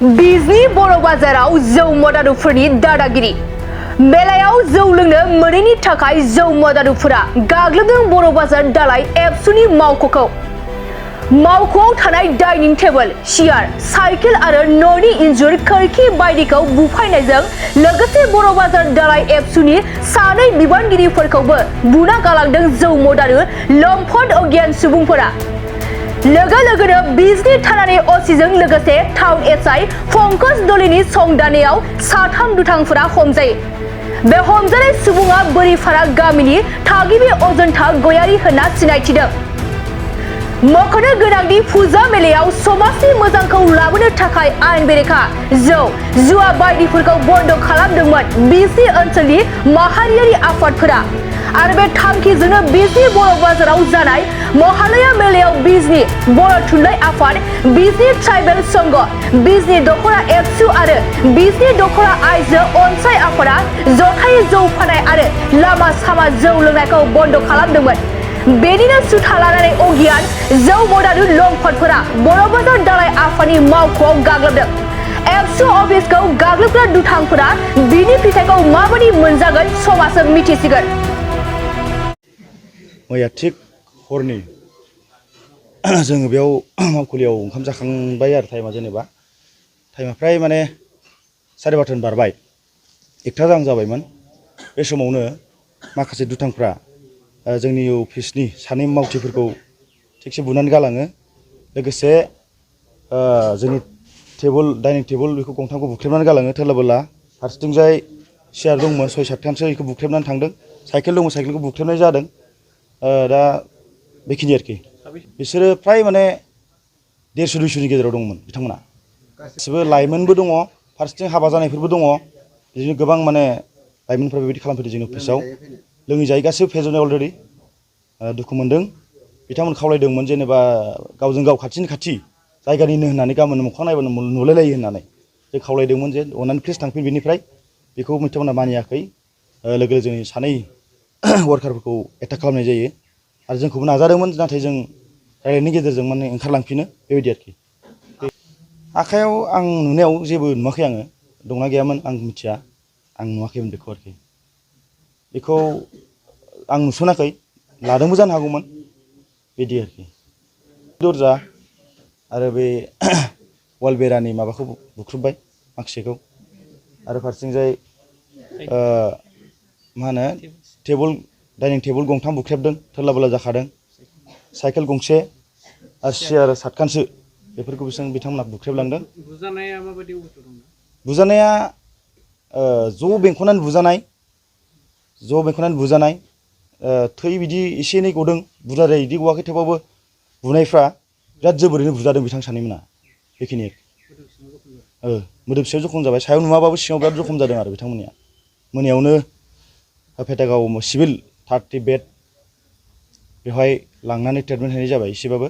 बिजनी बर' बाजाराव जौ मदारुफोरनि दादागिरि मेलायाव जौ लोंनो मोनैनि थाखाय जौ मदारुफोरा गाग्लोबदों बर' बाजार दालाय एबसुनि मावख'खौ। मावख'आव थानाय डाइनिं टेबोल, सियार, साइकेल आरो न'नि इन्जुर खोरखि बायदिखौ बुफायनायजों लोगोसे बर' बाजार दालाय एबसुनि सानै बिबानगिरिफोरखौबो बुना गालांदों जौ मदारु लम्पट अगियान सुबुंफोरा। लोगो लोगोनो बिजनी थानानि असिजों लोगोसे टाउन एसआइ पंकज दलिनि संदाननायाव साथाम दुथांफोरा हमजायो। बे हमजानाय सुबुङा बोरिफारा गामिनि थागिबि अजन्ता गयारी होनना सिनायथिदों। मख'नो गोनांदि फुजा मेलायाव समाजनि मोजांखौ लाबोनो थाखाय आयेन बेरेखा जौ जुवा बायदिफोरखौ बन्द खालामदोंमोन बिजनी ओनसोलनि माहारियारि आफादफोरा। आरो बे थांखिजोंनो बिजनी बर' बाजाराव जानाय महालया मेलायाव बिजनी बर' थुनलाइ आफाद, बिजनी ट्राइबेल संघ, बिजनी दख'रा एबसु आरो बिजनी दख'रा आइजो अनसाय आफादा जथायै जौ फाननाय आरो लामा सामा जौ लोंनायखौ बन्द खालामदोंमोन। बेनिनो सुथा लानानै अगियान जौ मदारु लम्पटफोरा बर' बाजार दालाय आफादनि मावख'आव गाग्लोबदों। एबसु अफिसखौ गाग्लोबग्रा दुथांफोरा बिनि फिथाइखौ माबादि मोनजागोन समासो मिथिसिगोन। मैया थिग हरनि जोङो बेयाव मावखुलियाव ओंखाम जाखांबाय आरो टाइमा फ्राय माने 12:30 बारबाय, 1टा गाहाम जाबायमोन। बे समावनो माखासे दुथांफ्रा जोंनि अफिसनि सानै मावथिफोरखौ थिगसे बुनानै गालाङो। लोगोसे जोंनि डाइनिं टेबोल बेखौ गंथामखौ बुख्रेबनानै गालाङो। थोरला फारसेथिंजाय सियार दंमोन 6-7खानसो बेखौ बुख्रेबनानै थांदों। साइकेल दंमोन, साइकेलखौ बुख्रेबनाय जादों। दा बेखिनि आरोखि। बिसोरो फ्राय माने 150-200नि गेजेराव दंमोन बिथांमोना। गासिबो लाइमोनबो दङ, फारसेथिं हाबा जानायफोरबो दङ। बिदिनो गोबां माने लाइमोनफ्रा बेबायदि खालामफैदों जोंनि अफिसाव। लोङै जायै गासिबो फेज'नाय अलरेडि। दुखु मोनदों। बिथांमोन खावलायदोंमोन जेनेबा गावजों गाव खाथिनि खाथि जायगानिनो होननानै गाबोन मोखां नायबानो नुलायलायो होननानै जों खावलायदोंमोन जे अननानै प्लिज थांफिन बेनिफ्राय। बेखौ बिथांमोना मानियाखै। लोगो जोंनि सानै वार्कारफोरखौ एटाक खालामनाय जायो आरो जोंखौबो नाजादोंमोन, नाथाय जों रायलायनायनि गेजेरजों माने ओंखारलांफिनो बेबायदि आरोखि। आखायाव आं नुनायाव जेबो नुवाखै, आङो दंना गैयामोन आं मिथिया, आं नुवाखैमोन बेखौ आरोखि। बेखौ आं नुसनाखै, लादोंबो जानो हागौमोन बिदि आरोखि। दरजा आरो बे वाल बेरानि माबाखौ बुख्रुबबाय माखासेखौ, आरो फारसेथिंजाय मा होनो डाइनिं टेबोल गंथाम बुख्रेबदों, थोरला बोला जाखादों। साइकेल गंसे आरो सियार 7खानसो बेफोरखौ बिथांमोना बुख्रेबलांदों। बुजानाया माबायदि अबस्था दं? बुजानाया ज' बेंखननानै बुजानाय। थै बिदि एसे एनै गदों, बुरजाद्राय बिदि गवाखै, थेवबाबो बुनायफ्रा बिराद जोबोरैनो बुजादों बिथां सानैमोना। बेखिनि मोदोम सिङाव जखम जाबाय, सायाव नुवाबाबो सिङाव बिराद जखम जादों आरो बिथांमोननिया। मोनायावनो पेटागाव सिभिल 30 बेड बेवहाय लांनानै ट्रिटमेन्ट होनाय जाबाय एसेबाबो।